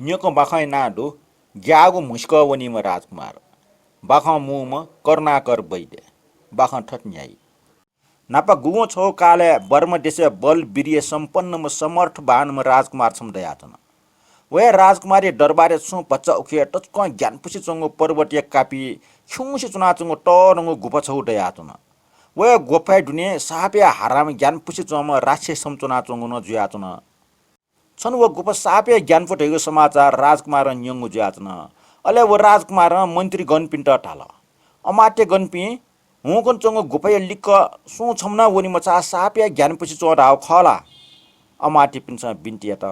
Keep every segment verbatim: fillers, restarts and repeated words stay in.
न्यंकं बाखं यानाः दु, ग्याःगु म्हसिकं वनीम्ह राजकुमार। बाखं मूम्ह करुणाकर वैद्य। बाखं थथे न्ह्याइ। न्हापा गुगुं छगू कालय् बर्मा देशय् बल वीर्य सम्पन्नम्ह समर्थवानम्ह राजकुमार छम्ह दयाच्वन। व हे राजकुमारया दरबारय् छुं भचा उखे तसकं ग्यानापुसे च्वंगु पर्वतया कापि खिउँसे च्वनाच्वंगु तःधंगु गुफा छगू दयाच्वन। व हे गुफाया दुने सापया हाराम्ह ग्यानापुसे च्वंम्ह राक्षस छम्ह च्वनाच्वंगु नं जुयाच्वन। छन्हु व गुफा सापया ग्यानापु धइगु समाचार राजकुमारं न्यंगु जुयाच्वन। अले व राजकुमारं मन्त्रीगणपिन्त धाल, अमात्यगणपिं, हुंकन च्वंगु गुफाया लिक्क सुं छम्ह नं वने मछाः, सापया ग्यानापुसे च्वं धाःगु खः ला? अमात्यपिन्सं बिन्ति यात,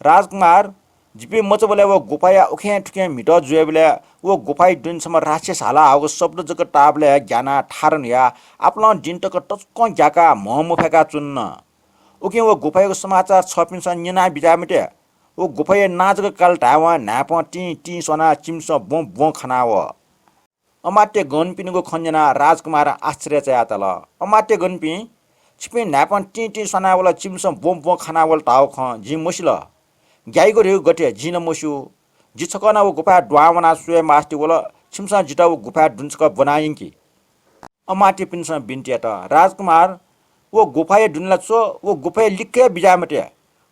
राजकुमार, जिपिं मचाबलय् व गुफाया उखें थुखें म्हितः जुयाबलय् व गुफाया दुने छम्ह राक्षस हाला हाःगु शब्द जक ताःबलय् ग्यानाः थारा न्हुयाः आपालं दिं तक तसकं ग्याकाः म्ह मफय्काः च्वन। उकिं व गुफायागु समाचार छपिन्सं न्यना बिज्याये मते। व गुफाया नां जक काल धायेवं न्हाय्पं तिं तिं स्वानाः चिमिसं ब्वं ब्वं खनावः। अमात्यगणपिनिगु खँ न्यनाः राजकुमारं आश्चर्य चायाः धाल, अमात्यगणपिं, छिपिं न्हाय्पं तिं तिं स्वानावल, चिमिसं ब्वं ब्वं खनावल धाःगु खँ जिं मसिल। ग्याइगु धइगु गथे जिं नं मस्यू। जि छकः नं व गुफाय् दुहां वनाः स्वये मास्ति वल, छिमिसं जितः व गुफाया दुने छकः ब्वना यंकि। अमात्यपिन्सं बिन्ति यात, राजकुमार, व गुफाया दुने ला च्व, व गुफाया लिक्क हे बिज्याये मते।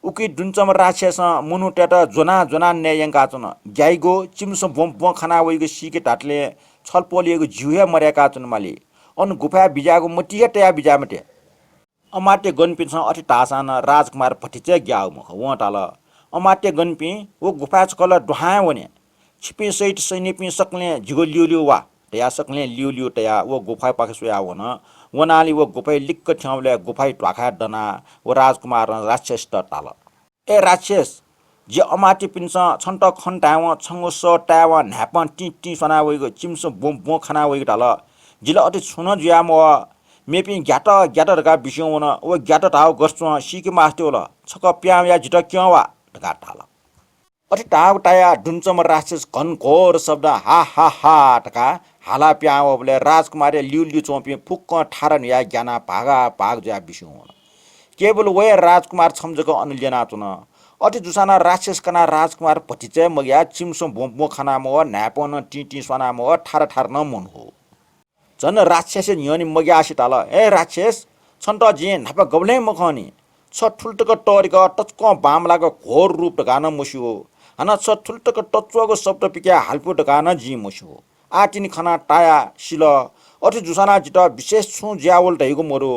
उकी दुने च्वंम्ह राक्षसं मनूतय्त ज्वनाः ज्वनाः नये यंकाच्वन। ग्याइगु, चिमिसं ब्वं ब्वं खना वइगु सीके धातले छलपोलयागु झिउ हे मदय्काच्वन माली। अन गुफाय् बिज्याःगु मतिइ हे तया बिज्याये मते। अमात्यगणपिन्सं अथे धाःसां नं राजकुमार भतिचा ग्याःगु मखु। वं धाल, अमात्यगणपिं, व गुफाय् छकः ला दुहां हे वने। छिपिं सहित सैन्यपिं सकलें जिगु ल्यूल्यू वा धयाः सकलें ल्यूल्यू तयाः व गुफापाखे स्वयाः वन। वनालि व गुफाय् लिक्क थ्यंबलय् गुफाया ध्वाखाय् दनाः व राजकुमारं राक्षसत धाल, ए राक्षस, जि अमात्यपिन्सं छन्त खन धायेवं छंगु सः तायेवं न्हाय्पं तिं तिं स्वाना वइगु, चिमिसं ब्वं ब्वं खना वइगु धाल। जि ला अथे छुं नं जुयामवः। मेपिं ग्यात ग्यात धकाः बिस्युं वन। व ग्यात धाःगु गथे च्वं सीके मास्ति वल। छकः पिहां वयाः जितः क्यं वा धकाः धाल। अथे धाःगु तायाः दुने च्वंम्ह राक्षस घनघोर शब्दं हा हा हा धकाः हालाः पिहां वःबलय् राजकुमारया ल्यूल्यू च्वंपिं फुक्कं थारा न्हुयाः ग्यानाः भागा भाग जुयाः बिस्युं वन। केवल व हे राजकुमार छम्ह जक अन ल्यनाच्वन। अथे जूसां नं राक्षस कनाः राजकुमार भतिचा हे मग्याः चिमिसं ब्वं ब्वं खना मवः, न्हाय्पं नं तिं तिं स्वाना मवः, थारा थारा नं मन्हू। झन राक्षसया न्ह्यःने मग्यासे धाल, हे राक्षस, छन्त जिं न्हापा गबलें मखंनि। छ थुलि तक तःधिक तसकं बांमलाक घोर रूप धकाः नं मस्यू। हानं छ थुलि तक तच्वःगु शब्द पिकाः हालापुगु धकाः नं जिं मस्यू। आः तिनि खनाः तायाः सिल। अथे जूसां नं जितः विशेष छुं जुयावल धइगु मदु।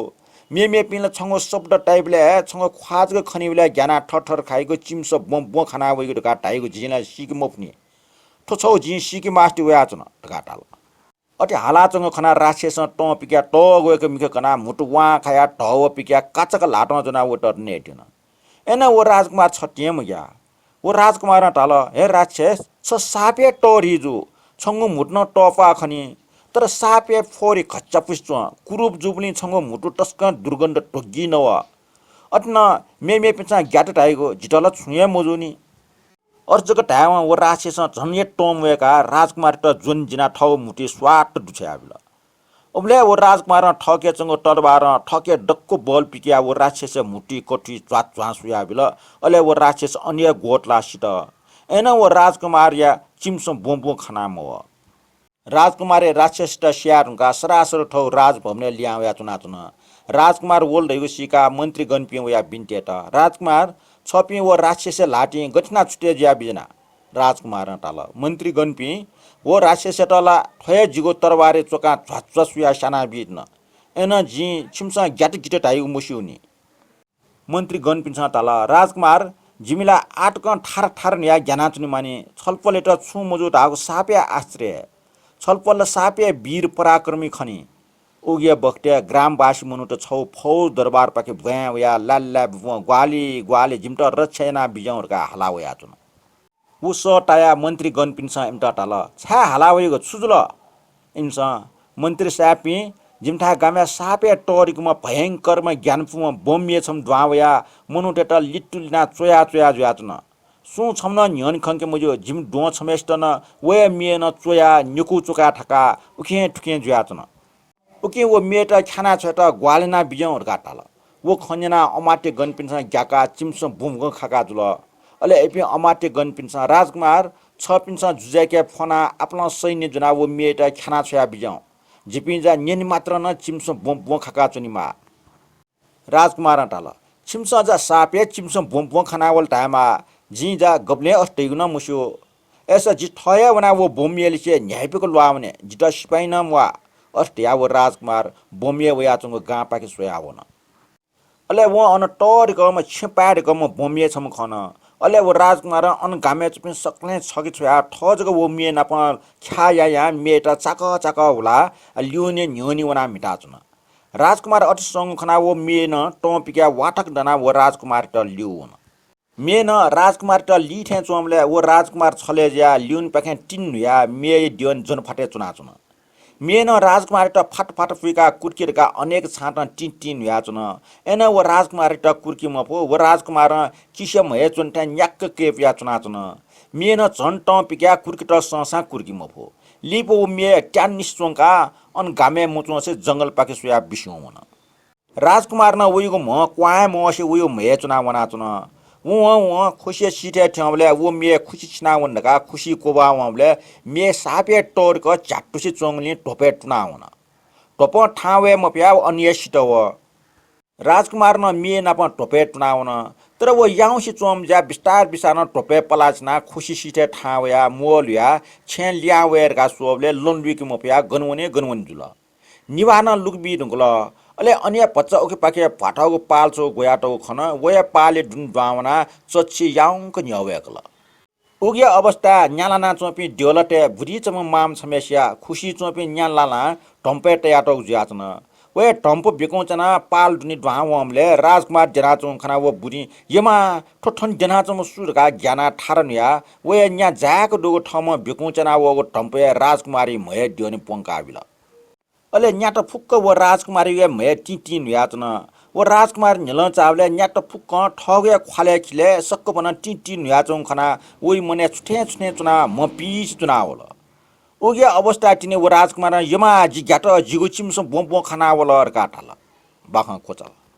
मेमेपिं ला छंगु शब्द ताइबलय् हे छंगु ख्वाः जक खनीबलय् ग्यानाः थरथर खाइगु, चिमिसं ब्वं ब्वं खना वइगु धकाः धाइगु जिं ला सीके मफुनि। थ्व छगू जिं सीके मास्ति वयाच्वन धकाः धाल। अथे हालाच्वंगु खनाः राक्षसं तं पिकाः तःग्वय्क मिखा कनाः म्हुतु वां खायाः धःव पिकाः काचाक्क ल्हातं ज्वनाः व तःधं नयेत्युन। अय्नं व राजकुमार छतिं हे मग्याः। व राजकुमारं धाल, हे राक्षस, छ साप हे तःधि जू, छंगु म्हुतु नं तःप्वाः खनी। तर सापया फोहरी घच्यापुसे च्वं, कुरूप जूबलय् छंगु म्हुतु तसकं दुर्गन्ध ध्वगी नवः। अथे नं मेमेपिन्सं ग्यात धाइगु जितः ला छुं हे मजूनि। अथे जक धायेवं व राक्षसं झन हे तं म्वय्काः राजकुमारयात ज्वने जिनाः थःगु म्हुतुइ स्वात्त दुछ्वयाबिल। उबलय् व राजकुमारं थःके च्वंगु तरवारं थःके दक्व बल पिकयाः व राक्षसया म्हुतुइ कथुइ झ्वात झ्वां सुयाबिल। अले व राक्षस अन हे ग्वतलाः सित। अय्नं व राजकुमारया चिमिसं ब्वं ब्वं खना मवः। राजकुमारया राक्षसयात स्याये धुंकाः सरासर थौं राजभवनय् लिहां वयाच्वनाच्वन। राजकुमार वल धइगु सीकाः मन्त्रीगणपिं वयाः बिन्ति यात, राजकुमार, छपिं व राक्षसया ल्हातिं गथे यानाः छुटे जुयाबिज्याना? राजकुमारं धाल, मन्त्रीगणपिं, व राक्षसयात ला थ्व हे जिगु तरवारय् च्वकाः झ्वात झ्वात सुयाः स्यानाबिज्याना। अय्नं जिं छिमिसं ग्यात गित धाइगु मस्यूनि। मन्त्रीगणपिन्सं धाल, राजकुमार, जिमि ला आःतकं थारा थारा न्हुयाः ग्यानाच्वनेमानि। छलपोलयात छुं मजू धाःगु सापया आश्चर्य। छलपोल ला सापया वीर पराक्रमी खनी। उकिया बखतय् ग्रामवासी मनूत छगू फौज दरबारपाखे ब्वाँय् वयाः लाय् लाय् बुबुं ग्वाहालि ग्वाहालि जिमित रक्षा यानाबिज्याहुँ धकाः हाला वयाच्वन। व सः तायाः मन्त्रीगणपिन्सं इमित धाल, छाय् हाला वयागु, छु जुल? इमिसं, मन्त्री साहेबपिं, जिमिथाय् गामय् सापया तःधिकूम्ह भयंकरम्ह ग्यानापुम्ह ब्वंम्ये छम्ह दुहां वयाः मनूतय्त लित्तुलिनाः च्वया च्वया जुयाच्वन। सुं छम्ह नं न्ह्यःने खंके मज्यू। जिमि द्वहं छम्हय्सित नं व हे म्ये नं च्वयाः न्यकू च्वकाये थाकाः उखें थुखें जुयाच्वन। उकिं व म्येत ख्यानाः छ्वयेत ग्वाहालि यानाबिज्याहुँ धकाः धाल। व खँ न्यनाः अमात्यगणपिन्सं ग्याकाः चिमिसं बुंबुं खाका जुल। अले इपिं अमात्यगणपिन्सं, "राजकुमार, छपिन्सं जुजय्‌के फ्वनाः आपालं सैन्य ज्वनाः व मेयात ख्यानाः छ्वया बिज्याहुँ। जिपिं जा न्यने मात्रं नं छिमिसं ब्वं ब्वं खाकाच्वनेमाः।" राजकुमारं धाल, "छिमिसं जा साप हे छिमिसं ब्वं ब्वं खानावल धायेमाः, जिं जा गबलें अथे धइगु नं मस्यू। अय्‌सा जि थः हे वनाः व ब्वं मेलिसे न्ह्याइपिक ल्वाः वने, जितः सिपाइँ नं म्वाः।" अथे धयाः व राजकुमार ब्वं मेय् वयाच्वंगु गांपाखे स्वयाः वन। अले वं अन तःधिकःम्ह छेँ पाय्‌धिकःम्ह ब्वं मेय् छम्ह खन। अले व राजकुमारं अन गामय् च्वंपिं सकलें छखे छ्वयाः थः जक व मेय् नाप ख्याः यायां मेयात चाकः चाकः हुलाः ल्यूने न्ह्यःने वनाः म्हिताच्वन। राजकुमार अथे स्वंगु खनाः व मेय् नं तं पिकाः वाथक दनाः व राजकुमारयात ल्यू वन। मेय् नं राजकुमारयात ली थें च्वंबलय् व राजकुमार छलय् जुयाः ल्यूनेपाखें तिन न्हुयाः मेय्‌या द्यःने ज्वनफातय् च्वनाच्वन। मेय् नं राजकुमारयात फात फात पुइकाः कुर्कि धकाः अनेक छाँतं तिन तिन न्हुयाच्वन। अय्‌नं व राजकुमारयात कुर्कि मफु। व राजकुमारं किसि म्हय् च्वने थें न्याक्क कय्‌पुयाः च्वनाच्वन। मेय् नं झन तं पिकाः कुर्कित संसां कुर्कि मफु। लिपा व मेय् त्याननिसें च्वंकाः अन गामय् मच्वंसे जंगलपाखे स्वयाः बिस्युं वन। राजकुमार नं वइगु म्ह क्वहां हे मवसे वइगु म्हय् च्वनाः वनाच्वन। वं वं खुसिया सिथय् थ्यंबलय् व मेय् खुसि सिनावन धकाः खुसि क्वब्वाः वंबलय् मेय् सापय् तःधिकः झ्यातुसे च्वंगुलिं ध्वपय् तुनावन। ध्वपं थाहां वये मफयाः व अन हे सित वः। राजकुमार नं मेय् नाप ध्वपय् तुनावन। तर व याउँसे च्वंम्ह जुयाः बिस्तार बिस्तारं ध्वपय् पलाः सिनाः खुसि सिथय् थाहां वयाः म्वःल्हुयाः छेँय् लिहां वये धकाः स्वःबलय् लं लुइके मफयाः गन वने गन वने जुल। निभाः नं लुकुबी धुंकल। अले अन हे भचा उखेपाखे भ्वाथःगु पाल छगू ग्वयातःगु खन। व हे पालया दुने दुहां वनाः चच्छि याउँक न्ह्यः वय्‌कल। उकिया अवस्थाय् न्या लानाच्वंपिं द्यःलातय् बुदिचम्ह मांम्ह छम्हय्‌सिया खुसिइ च्वंपिं न्या लालां ढम्पय् तयातःगु जुयाच्वन। व हे ढम्प बिकुं च्यानाः पाल दुने दुहां वंबलय् राजकुमार द्यनाच्वंगु खनाः व बुदिं, "यमा, थ्व थन द्यनाच्वंम्ह सु?" धकाः ग्यानाः थारा न्हुयाः व हे न्या जाय्‌क दुगु थःम्हं बिकुं च्यानावःगु ढम्प हे राजकुमारया म्हय् द्यःने प्वंकाबिल। अले न्यात फुक्क व राजकुमारया म्हय् तिं तिं न्हुयाच्वन। व राजकुमार न्ह्यलं चाःबलय् न्यात फुक्कं थःगु हे ख्वालय् खिलय् सक्कभनं तिं तिं न्हुयाच्वंगु खनाः वया मनय् छुथें छुथें च्वनाः म्ह पिइसे च्वनावल। उकिया अवस्थाय् तिनि व राजकुमारं, "यमा, जि ग्यात, जिगु छिमिसं ब्वं ब्वं खानावल" धकाः धाल। बाखं क्वचाल।